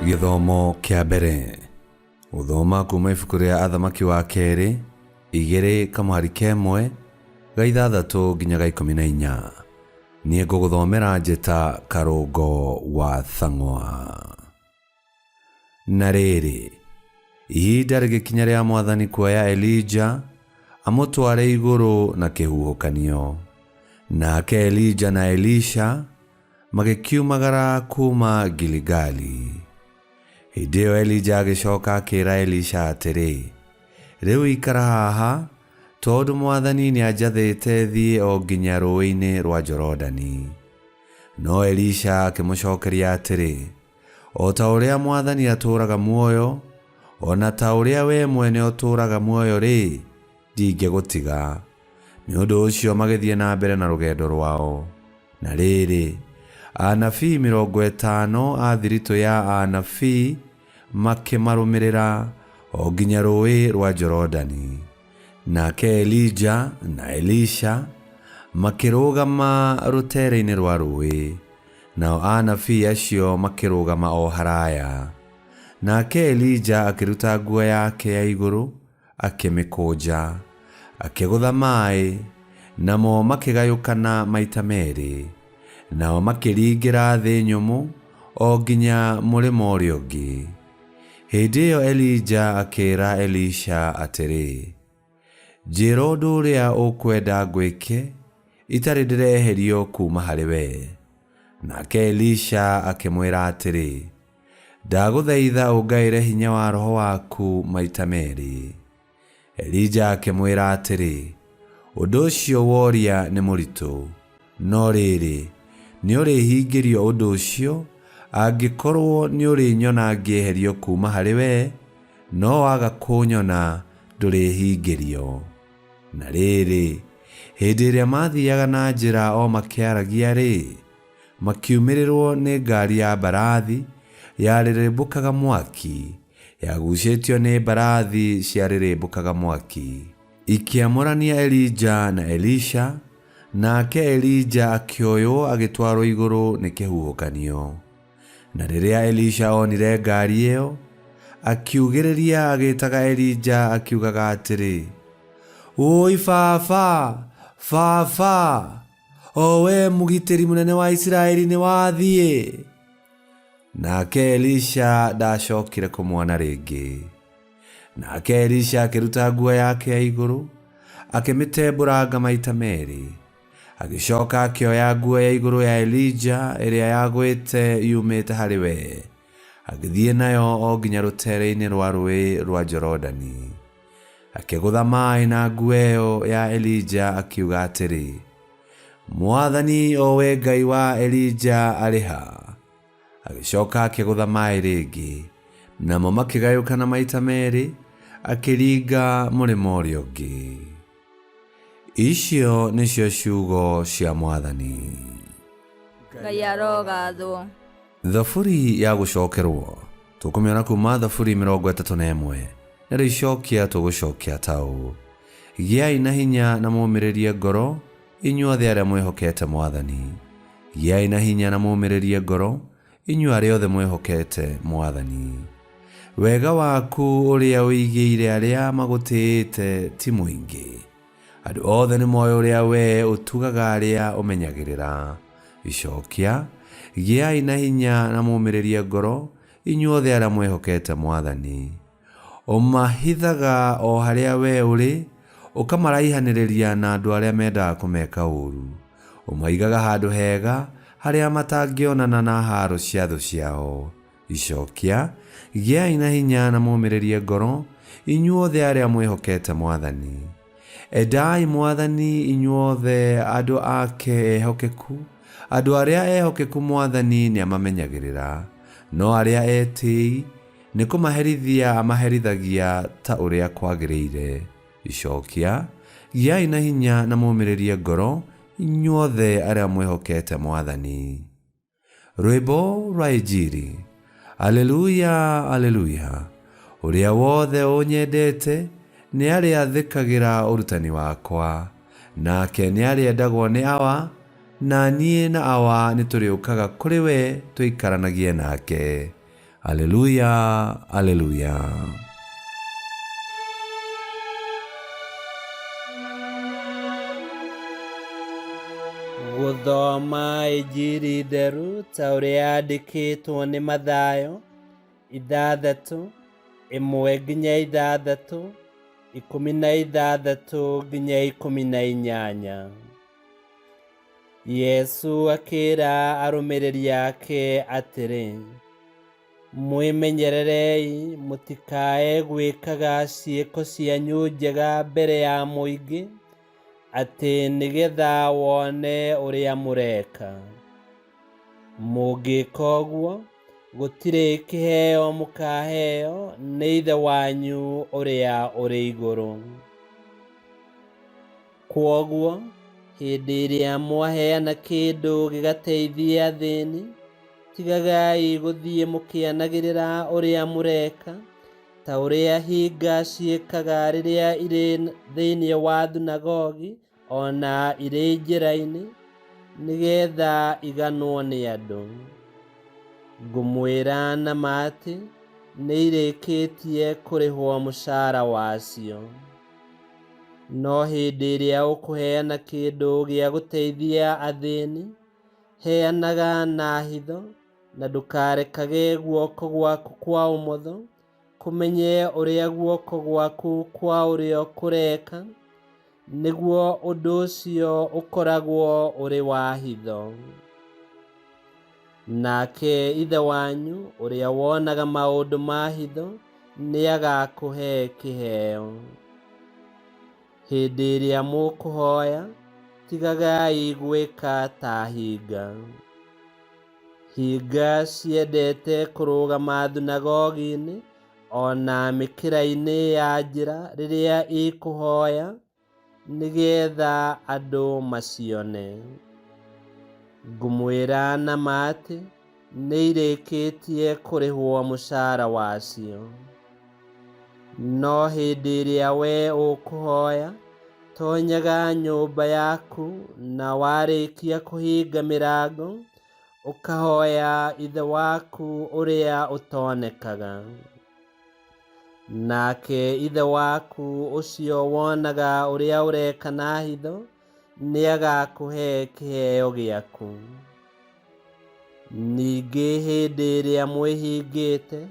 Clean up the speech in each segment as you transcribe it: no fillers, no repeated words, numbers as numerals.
Gĩthomo kĩa mbere gũthoma kuma ibuku rĩa Athamaki wa kerĩ igĩrĩ kamũhari kemwe ga ithathatũ nginya ga ikũmi na inya. Niĩ ngũgũthomera njĩta Karũngo wa Thang'wa. Na rĩrĩ, ihinda rĩgĩkinya rĩa mwathani kuoya Elija amũtware igũrũ na kĩhuhũkanio. Nake Elija na Elisha magĩkiumagara kuuma Giligali. Hĩndĩ ĩyo Elija agĩcoka akĩra Elisha atĩrĩ, Rĩu ikara haha, tondũ mwathani nĩanjathĩte thiĩ o nginya rũũĩ-inĩ rwa Jorodani. No Elisha akĩmũcokeria atĩrĩ, O ta ũrĩa mwathani atũũraga muoyo, o na ta ũrĩa wee mwene ũtũũraga muoyo-rĩ, ndingĩgũtiga. Nĩ ũndũ ũcio magĩthiĩ na mbere na rũgendo rwao. Na rĩrĩ, anabii 50 a thiritũ ya anabii makĩmarũmĩrĩra o nginya Rũũĩ rwa Jorodani. Nake Elija na Elisha makĩrũgama rũteere-inĩ rwa rũũĩ, nao anabii acio makĩrũgama o haraya. Nake Elija akĩruta nguo yake ya igũrũ akĩmĩkũnja, akĩgũtha maĩ, namo makĩgayũkana maita merĩ, nao makĩringĩra thĩ nyũmũ o nginya mũrĩmo ũrĩa ũngĩ. Hĩndĩ ĩyo Elija akĩĩra Elisha atĩrĩ, Njĩĩra ũndũ ũrĩa ũkwenda ngwĩke itarĩ ndĩreherio kuuma harĩ wee. Nake Elisha akĩmwĩra atĩrĩ, Ndagũthaitha ũngaĩre hinya wa roho waku maita merĩ. Elija akĩmwĩra atĩrĩ, Ũndũ ũcio woria nĩ mũritũ, no rĩrĩ, nĩũrĩhingĩrio ũndũ ũcio angĩkorwo nĩũrĩnyona ngĩeherio kuuma harĩ wee, no waga kũnyona ndũrĩhingĩrio. Na rĩrĩ, hĩndĩ ĩrĩa maathiaga na njĩra o makĩaragia-rĩ, makiumĩrĩrwo nĩ ngaari ya mbarathi yarĩrĩmbũkaga mwaki, yagucĩtio nĩ mbarathi ciarĩrĩmbũkaga mwaki. Ikĩamũrania Elija na Elisha, nake Elija akĩoywo agĩtwarwo igũrũ nĩ kĩhuhũkanio. Na rĩrĩa Elisha onire ngaari ĩyo, akiugĩrĩria agĩtaga Elija akiugaga atĩrĩ, Wũi baba! Baba! O wee mũgitĩri mũnene wa Isiraeli nĩ wathiĩ! Nake Elisha ndaacokire kũmuona rĩngĩ. Nake Elisha akĩruta nguo yake ya igũrũ, akĩmĩtembũranga maita merĩ. Agĩcoka akĩoya nguo ya igũrũ ya Elija ĩrĩa yagwĩte yumĩte harĩ we, agĩthiĩ nayo o nginya rũteere-inĩ rwa Rũũĩ rwa Jorodani. Akĩgũtha maĩ na nguo ĩyo ya Elija akiuga atĩrĩ, Mwathani o we Ngai wa Elija arĩ ha? Agĩcoka akĩgũtha maĩ rĩngĩ, namo makĩgayũkana maita merĩ, akĩringa mũrĩmo ũrĩa ũngĩ. Icio nĩcio ciugo cia Mwathani. Ngai arogathwo. Thaburi ya gũcokerwo tũkũmĩona kuma Thaburi 31 narĩo icokia tũgũcokia ta ũũ: Gĩai na hinya na mũmĩrĩrie ngoro, inyuothe arĩa mwĩhokete Mwathani. Gĩai na hinya na mũmĩrĩrie ngoro, inyuĩ arĩa othe mwĩhokete Mwathani. Wega waku ũrĩa ũigĩire arĩa magũtĩĩte ti mũingĩ. Andũ othe nĩ moĩ ũrĩa wee ũtugaga arĩa ũmenyagĩrĩra. Icokia, Gĩai na hinya na mũmĩrĩrie ngoro, inyuothe arĩa mwĩhokete Mwathani. Ũmahithaga o harĩa wee ũrĩ, ũkamaraihanĩrĩria na andũ arĩa mendaga kũmeka ũũru. Ũmaigaga handũ hega, harĩa matangĩonana na haaro cia thũ ciao. Icokia, Gĩai na hinya na mũmĩrĩrie ngoro, inyuothe arĩa mwĩhokete Mwathani. Endai Mwathani inyuothe andũ ake ehokeku, andũ arĩa ehokeku Mwathani nĩamamenyagĩrĩra, no arĩa etĩĩi nĩ kũmaherithia amaherithagia ta ũrĩa kwagĩrĩire. Icokia, Gĩai na hinya na mũmĩrĩrie ngoro, inyuothe arĩa mwĩhokete Mwathani. Rwĩmbo rwa Injiri. Aleluya, aleluya. Ũrĩa wothe ũnyendete nĩ arĩathĩkagĩra ũrutani wakwa, nake nĩ arĩendagwo nĩ Awa, na niĩ na Awa nĩ tũrĩũkaga kũrĩ we tũikaranagie nake. Aleluya, aleluya. Gũthoma Injiri theru ta ũrĩa yandĩkĩtwo nĩ Mathayo 6, 1-6, 16-18. Yesu akĩra arũmĩrĩri ake atĩrĩ, Mwĩmenyererei mũtikae gwĩkaga ciĩko cianyu njega mbere ya mũingĩ, atĩ nĩgetha wone ũrĩa mũreka. Mũngĩka ũguo, gũtirĩ kĩheo mũkaheo nĩ Ithe wanyu ũrĩa ũrĩ igũrũ. Kwoguo, hĩndĩ ĩrĩa mwaheana kĩndũ gĩgateithie athĩni, tigagai gũthiĩ mũkĩanagĩrĩra ũrĩa mũreka, ta ũrĩa hinga ciĩkaga rĩrĩa irĩ thĩinĩ wa thunagogi o na irĩ njĩra-inĩ, nĩgetha iganwo nĩ andũ. Ngũmwĩra na ma atĩ, nĩirĩkĩtie kũrĩhwo mũcara wacio. No hĩndĩ ĩrĩa ũkũheana kĩndũ gĩa gũteithia athĩni, heanaga na hitho, na ndũkarekage guoko gwaku kwa ũmotho kũmenye ũrĩa guoko gwaku kwa ũrĩo kũreka, nĩguo ũndũ ũcio ũkoragwo ũrĩ wa hitho. Nake Ithe wanyu ũrĩa wonaga maũndũ ma hitho nĩagakũhe kĩheo. Hĩndĩ ĩrĩa mũkũhoya, tigagai gwĩka ta hinga. Hinga ciendete kũrũgama thunagogi-inĩ o na mĩkĩra-inĩ ya njĩra rĩrĩa ikũhoya, nĩgetha andũ macione. Ngũmwĩra na ma atĩ, nĩirĩkĩtie kũrĩhwo mũcara wacio. No hĩndĩ ĩrĩa we ũkũhoya, tonyaga nyũmba yaku, na warĩkia kũhinga mĩrango, ũkahoya Ithe waku ũrĩa ũtonekaga. Nake Ithe waku ũcio wonaga ũrĩa ũreka na hitho, nĩagakũhe kĩheo gĩaku. Ningĩ hĩndĩ ĩrĩa mwĩhingĩte,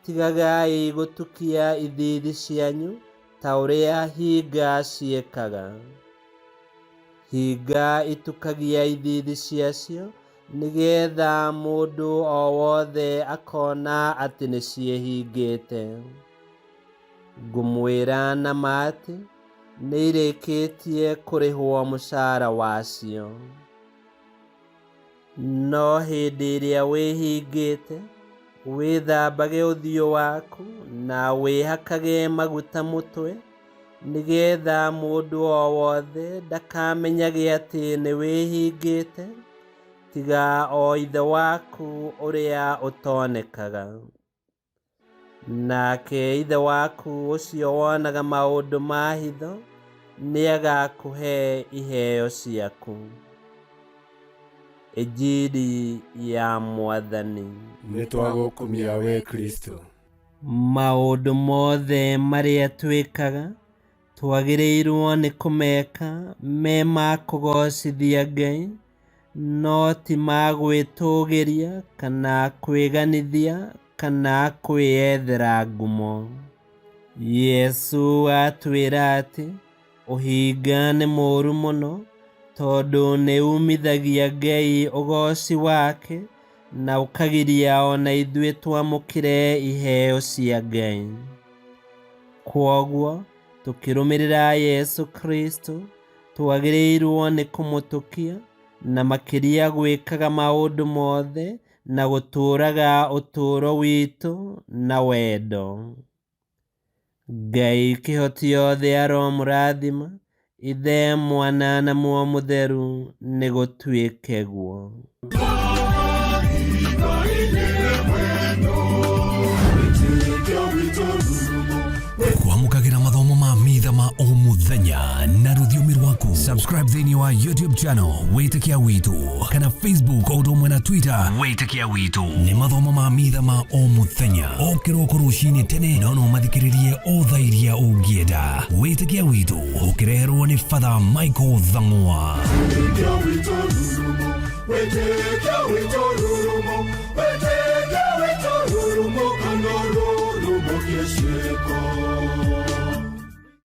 tigagai gũtukia ithiithi cianyu ta ũrĩa hinga ciĩkaga. Hinga itukagia ithiithi ciacio nĩgetha mũndũ o wothe akona atĩ nĩciĩhingĩte. Ngũmwĩra na ma atĩ, nĩirĩkĩtie kũrĩhwo mũcara wacio. No hĩndĩ ĩrĩa wĩhingĩte, wĩthambage ũthiũ waku na wĩhakage maguta mũtwe, nĩgetha mũndũ o wothe ndakamenyage atĩ nĩwĩhingĩte, tiga o Ithe waku ũrĩa ũtonekaga. Nake Ithe waku ũcio wonaga maũndũ ma hitho nĩagakũhe iheo ciaku. Injiri ya Mwathani. Nĩtwagũkumia we Kristo. Maũndũ mothe marĩa twĩkaga twagĩrĩirwo nĩ kũmeka me ma kũgoocithia Ngai, no ti ma gwĩtũũgĩria kana kwĩganithia kana kwĩyethera ngumo. Yesu atwĩra atĩ ũhinga nĩ mũũru mũno tondũ nĩ umithagia Ngai ũgooci wake na ũkagiria ona ithuĩ twamũkĩre iheo cia Ngai. Kwoguo tũkĩrũmĩrĩra Yesu Kristo twagĩrĩirwo nĩ kũmũtũkia na makĩria gwĩkaga maũndũ mothe na gũtũũraga ũtũũro witũ na wendo. Ngai kĩhoti yothe aromũrathima, Ithe, Mwana na Muoyo Mũtheru, nĩgũtuĩke guo. Kwamũkagĩra mathomo ma mitha ma o mũthenya na rũthiomi rwaku. Subscribe thĩinĩ wa YouTube channel Wĩtĩkia Witũ kana Facebook o ũndũ ũmwe na Twitter Wĩtĩkia Witũ. Nĩ mathomo ma mitha ma o mũthenya o kĩroko rũcinĩ tene, no no mathikĩrĩrie o thaa iria ũngĩenda. Wĩtĩkia Witũ ũkĩreherwo nĩ Father Michael Thang'wa. Wĩtĩkia witũ rurumo, wĩtĩkia witũ rurumo.